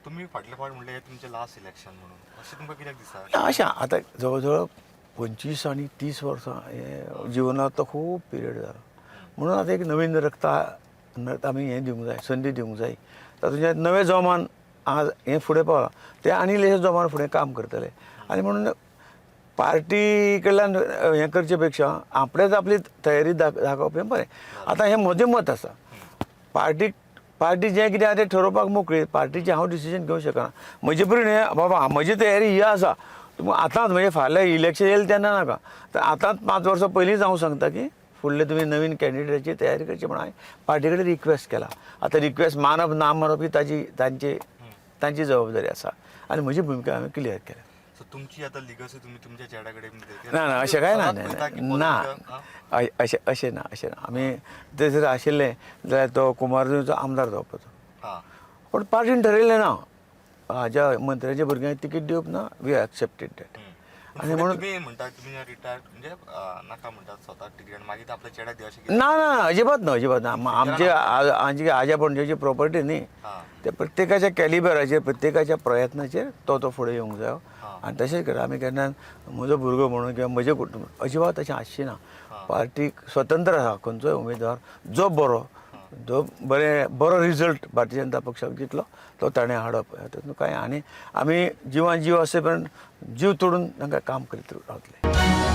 तुमी फाटले फावट म्हणलें हें तुमचें लास्ट इलेक्शन म्हणून, अशें तुमकां कित्याक दिसता? ना, अशें आतां जवळ जवळ 25 आनी 30 वर्सां हे जिवनांतलो खूब पिरियड जाला, म्हणून आतां एक नवीन रक्ता आमी हें दिवंक जाय, संदी दिवंक जाय. तातूंत नवें जोमान आज हें फुडें पावलां, तें आनी इल्लेशें जोमान फुडें काम करतले. आनी म्हणून पार्टी कडल्यान हें करचे पेक्षा आपणेच आपली तयारी दाखोवप हें बरें. आतां हें म्हजें मत आसा. पार्टी जें कितें आहा तें ठरोवपाक मोकळी, पार्टीचें हांव डिसिजन घेवंक शकना. म्हजे परीन हें बाबा म्हजी तयारी ही आसा, तुमकां आतांच म्हणजे फाल्यां इलेक्शन येयलें तेन्ना नाका, तर आतांच 5 वर्सां पयलींच हांव सांगता की फुडले तुमी नवीन कॅन्डिडेटाची तयारी करची म्हण हांवें पार्टी कडेन रिक्वेस्ट केला. आतां रिक्वेस्ट मानप ना मानप ही ताजी तांची तांची जबाबदारी आसा आनी म्हजी भुमिका हांवें क्लियर केल्या. सो तुमची आतां लिगसी तुमी तुमच्या चेड्या कडेन ना ना, अशें कांय ना, ना, अशें अशें ना, अशें ना. आमी ते जर आशिल्ले जाल्यार तो कुमारजुंवेचो आमदार जावपाचो, पूण पार्टीन ठरयलें ना हाज्या मंत्र्याच्या भुरग्यांक तिकीट दिवप ना, we accepted that. आनी म्हणून तुमी म्हणटा तुमी रिटायर म्हणजे नाका म्हणटात स्वता तिकीट आनी मागीर आपल्या चेड्याक दिवप अशें? ना ना, अजिबात ना, अजिबात ना. आमचे आमची आज्या पणजेची प्रॉपर्टी न्ही, ते प्रत्येकाच्या कॅलिबराचेर, प्रत्येकाच्या प्रयत्नाचेर तो तो फुडें येवंक जायो. आनी तशेंच करा आमी केन्ना म्हजो भुरगो म्हणून किंवा म्हजें कुटुंब अजिबात तशें आसचें ना. पार्टीक स्वतंत्र आसा, खंयचोय उमेदवार जो बरो, जो बरें बरो रिजल्ट भारतीय जनता पक्षाक दितलो तो ताणें हाडप, तातूंत कांय. आनी आमी जिवान जीव आसे पर्यंत जीव तोडून तांकां काम करीत रावतले.